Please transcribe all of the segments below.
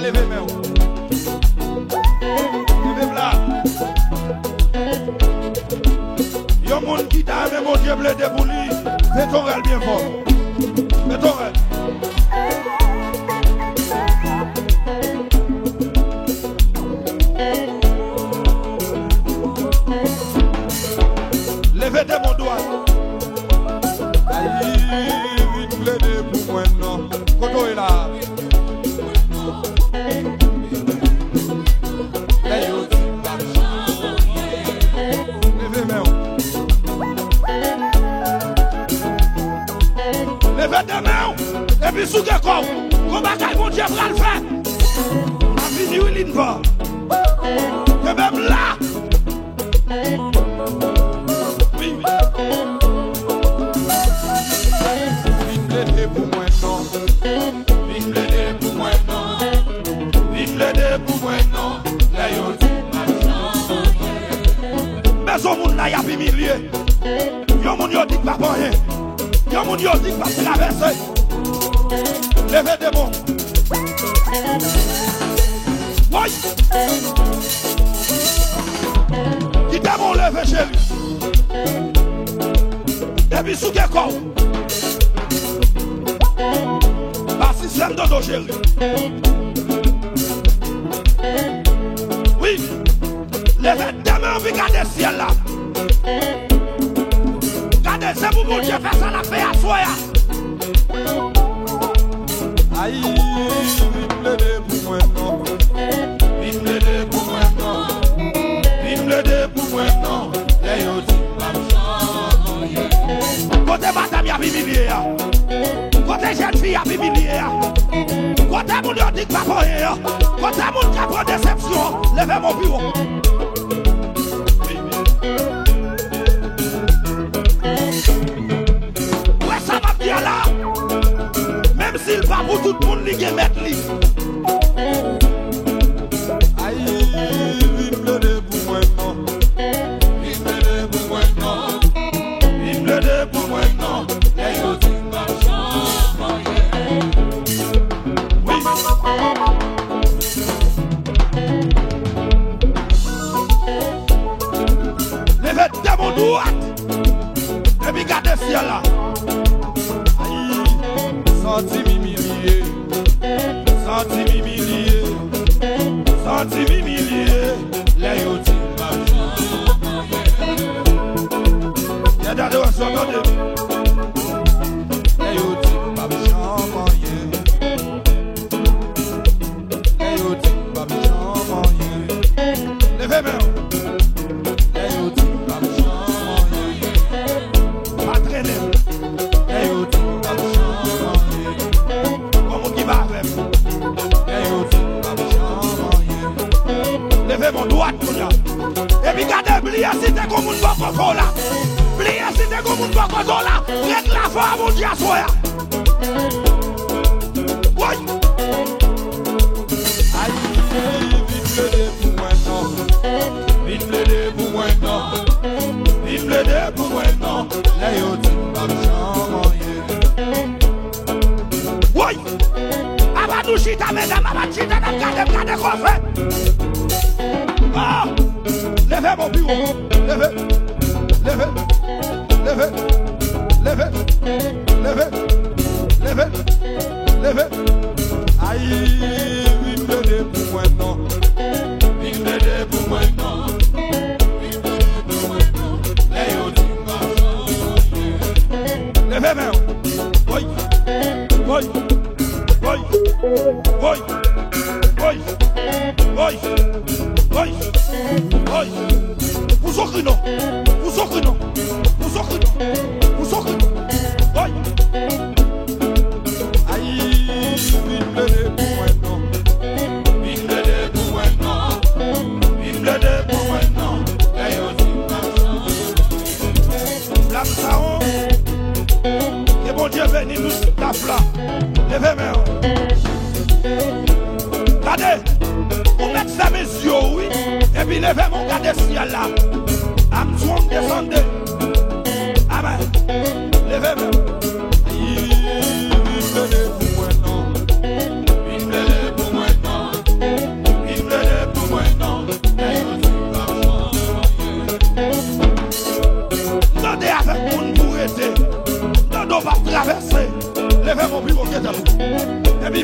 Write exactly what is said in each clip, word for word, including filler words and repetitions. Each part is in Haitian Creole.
Leve men w. Leve pla. Yon moun ki ta renmen Bondye plede pou li, fè torèl byen fò. Fè torèl. Leve de men w dwat. Ay, vin plede pou mwen non. Kote w ye la? Lè yo di m pa p change. Leve men w. Leve de men w. Epi souke kò w. Gon bagay Bondye pral fè. M ap vini wi Linva. Kenbe m la. Wi, wi. Vin plede pou mwen non. Vin plede pou mwen non. Vin plede pou mwen non. Lè yo di m ap change. Bezwen moun la y ap imilye. Yon moun yo di k pa p anyen. Yon moun yo di k p ap travèse. Leve de men w. Woy! Kite men w leve, cheri. Epi souke kò w. Pa sistèm dodo, cheri. Wi. Leve de men w epi gade syèl la. Gade, se pou Bondye fè sa l ap fè aswè a. Ay, vin plede pou mwen non. Vin plede pou mwen non. Vin plede pou mwen non. Lè yo di m p ap change. Kote madanm y ap imilye a? Kote jèn fi y ap imilye a? Kote moun yo di k pa p anyen an? Kote moun k ap pran desepsyon an? Leve men w pi wo. Ou wè sa m ap di a la? Menm si l pa pou tout moun, li gen mèt li. Ay, vin plede pou mwen non. Vin plede pou mwen non. Vin plede pou mwen non. Lè yo di m pa p change. Wi. Leve de men w dwat. Epi gade syèl la. Ay, santi m imilye. Santi m imilye. Santi m imilye. Lè yo di m pa p change. Gade, gade, wè sa, tande. Lè yo di m pa p change anyen. Lè yo di m p ap janm anyen. Leve men w. Lè yo di m p ap janm anyen. Pa trennen. Lè yo di m p ap janm anyen. Gon moun ki pa avè m. Lè yo di m p ap janm anyen. Leve men w dwat kounye a. Epi gade, bliye si te gon moun bò kote w la. Bliye si te gon moun bò kote w la. Rèd la fò a Bondye aswè a. Woy! Ay, vin plede pou mwen non. Vin plede pou mwen non. Vin plede pou mwen non. Lè yo di m p ap janm anyen. Woy! Apa nou chita, medam, apa n chita, n ap gade m, gade kòfè. Ah! Leve men w pi wo. Leve. Leve. Leve. Leve. Leve. Leve. Leve. Ay, vin plede pou mwen non. Vin plede pou mwen non. Vin plede pou mwen non. Lè yo di m pa chanje. Leve men w. Woy. Woy. Woy. Woy. Woy. Woy. Woy. Woy. Pou sokri non. Pou sokri non. Pou sokri non. Pou sokri non. Woy. Ay, vin plede pou mwen non. Vin plede pou mwen non. Vin plede pou mwen non. Lè yo di m pa chanje. Blan Saron, ke Bondye beni tout staf la. Leve men w. Gade, ou mèt fèmen zye w, wi. Epi leve men w, gade syèl la. Armstrong desande. Amèn. Leve men w. Vin plede pou mwen non. Vin plede pou mwen non.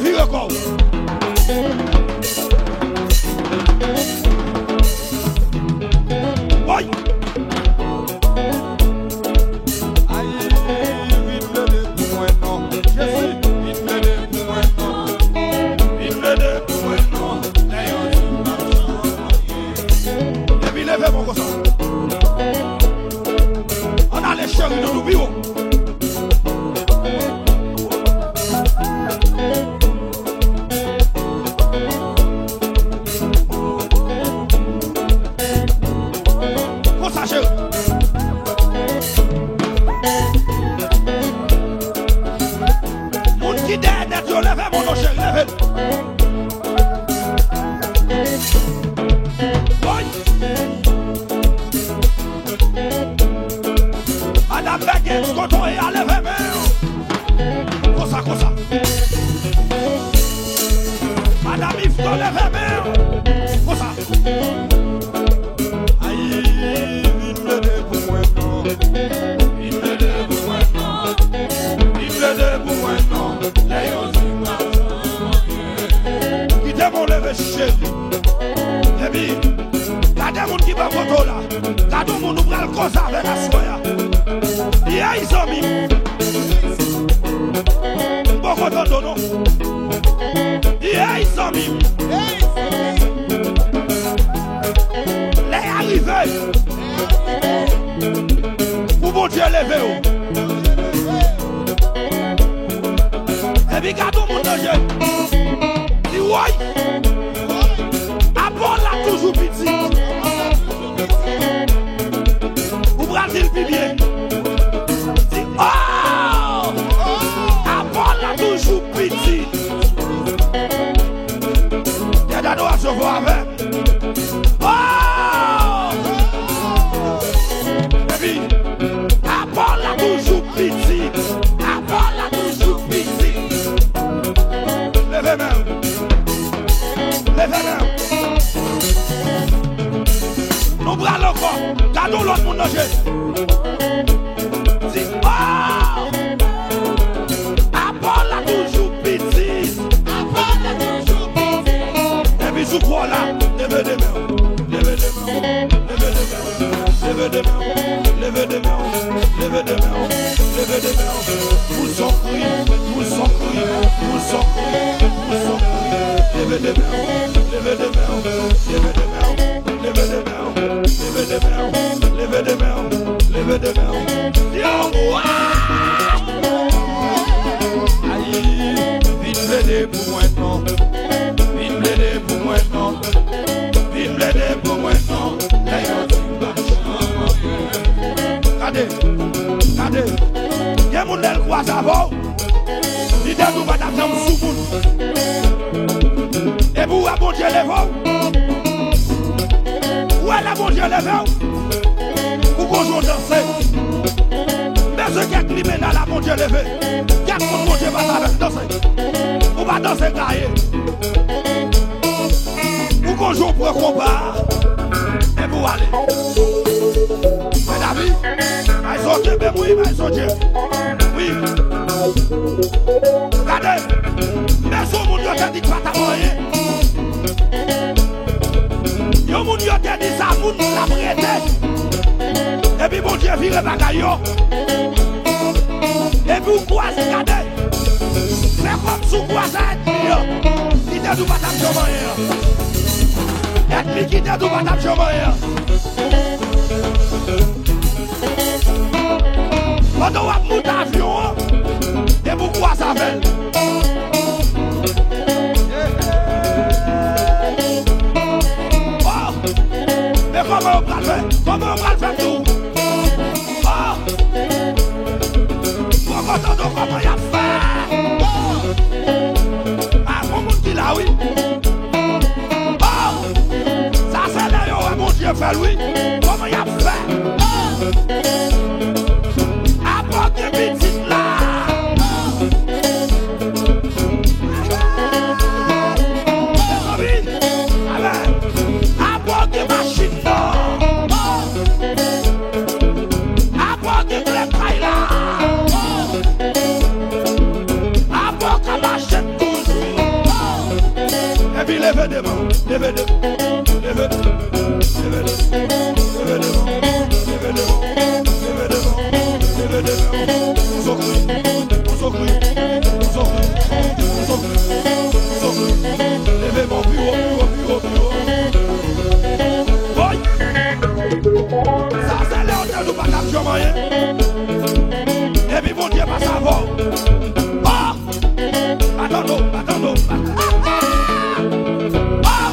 Vire kò w. Woy! Ay, vin plede pou mwen non. Jezi, vin plede pou mwen non. Vin plede pou mwen non. Lè yo di m pa change. Epi leve men w konsa. Ann ale cheri doudou pi wo. Konsa, cheri. Moun ki dèyè nèt yo, leve men w non, cheri, leve l. Woy! Madanm Bègès, kote w ye a, leve men w. Konsa, konsa. Madanm Yvetot, leve men w. Konsa. Ay, vin plede pou mwen non. Vin plede pou mwen non. Vin plede pou mwen non. Lè yo di m ap kite men w leve cheri. Epi, gade moun ki bò kote w la. Gade yon moun ou pral koze avè l aswè a. Yey zanmi m. M poko tande w non. Yey zanmi m. Lè a rive pou Bondye leve w. Epi gade yon moun nan je. Di woy. Apòl la toujou piti. Ou pral di l pi byen. Di, oh! Apòl la toujou piti. Gen adoration fò avè. Oh! Epi, apòl la toujou piti. Apòl la toujou piti. Leve men w. Leve men w. Nou pral ankò. Gade yon lòt moun nan je. Di, oh! Apòl la toujou piti. Apòl la toujou piti. Epi sou kò w la, leve de men w. Leve de men w. Leve de men w. Leve de men w. Leve de men w. Leve de men w. Leve de men w. Pou son kri. Pou son kri. Pou son kri. Pou son kri. Leve de men w. Leve de men w. Leve de men w. Leve de men w. Leve de men w, leve de men w, leve de men w. Yo, wa! Ay, vin plede pou mwen non. Vin plede pou mwen non. Vin plede pou mwen non. Lè yo di m pa change. Gade, gade. Gen moun lè l kwaze avè w. Li te di w pa t ap janm sou moun. Epi w wè Bondye leve w. Ou wè lè Bondye leve w. Ou gon jan w danse. M bezwen kèk limena la Bondye leve. Kèk moun Bondye pase avè l danse. Ou pa danse gaye. Ou gon jan w pran konba a. Epi w ale. Mèdavi, bay sa w kenbe m wi, bay sa w kenbe. Wi. Gade, men sou moun yo te di k pa t ap anyen. Yon moun yo te di sa moun l ap rete. Epi Bondye vire bagay yo. Epi w kwaze, gade. Fè kòmsi w kwaze ènmi an. Ki te di w pa t ap janm anyen an. Ènmi ki te di w pa t ap janm anyen an. Pandan w ap moute avyon an, epi w kwaze avè l. Oh! Men kòman yo pral fè? Kòman yo pral fè tou? Oh! Poko tande w kòman y ap fè? Oh! A, gon moun ki la, wi. Oh! Sa se lè yo wè Bondye fè l, wi. Kòman y ap fè? Oh! Apre w gen pitit la. Oh! Mezanmi, amèn. Apre w gen machin nan. Oh! Apre w gen kle kay la. Oh! Apre w ka mache toujou. Leve devan, leve devan, leve devan, leve devan, leve devan, leve devan, leve devan, leve devan. Ou sokri, ou sokri, ou sokri, ou sokri, ou sokri. Leve men w pi wo, pi wo, pi wo, pi wo. Woy! Sa se lè w te di w pa t ap jwenn anyen. Epi Bondye pase avè w. Oh! Batando, batando, batando. Ah!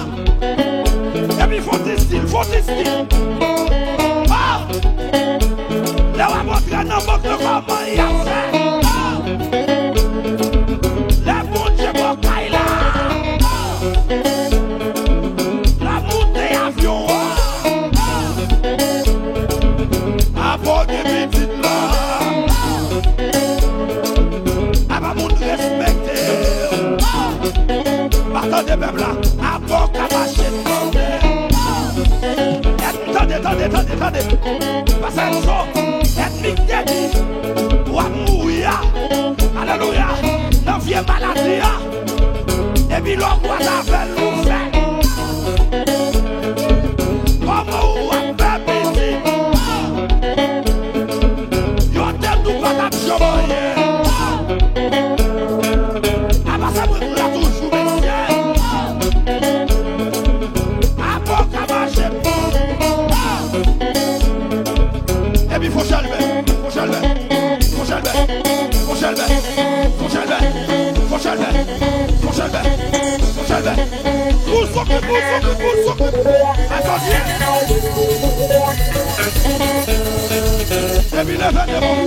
Epi fò ti stil, fò ti stil. Ah! Lè w ap antre nan bank nan kòman y ap fè. Ah! Lè Bondye bò kay la. Ah! L ap moute avyon an. Apa w gen pitit la. Apa moun respekte w. Pa tande pèp la. Apa w ka mache tande. Ènmi, tande, tande, tande, tande. Pase so, ènmi k te di w ap mouri a. Alelouya. Nan vye maladi a. Epi lè w kwaze avè l, ou fè. Kòman ou ap fè pitit? Yo te di w pa t ap janm anyen. Apa se mwen k la toujou, mesye. Apa w ka mache. Epi fò chèlbè, fò chèlbè, fò chèlbè, fò chèlbè, fò chèlbè, fò chèlbè, fò chèlbè, fò chèlbè. Pou sokri, pou sokri, pou sokri. Atandye. Epi leve devan,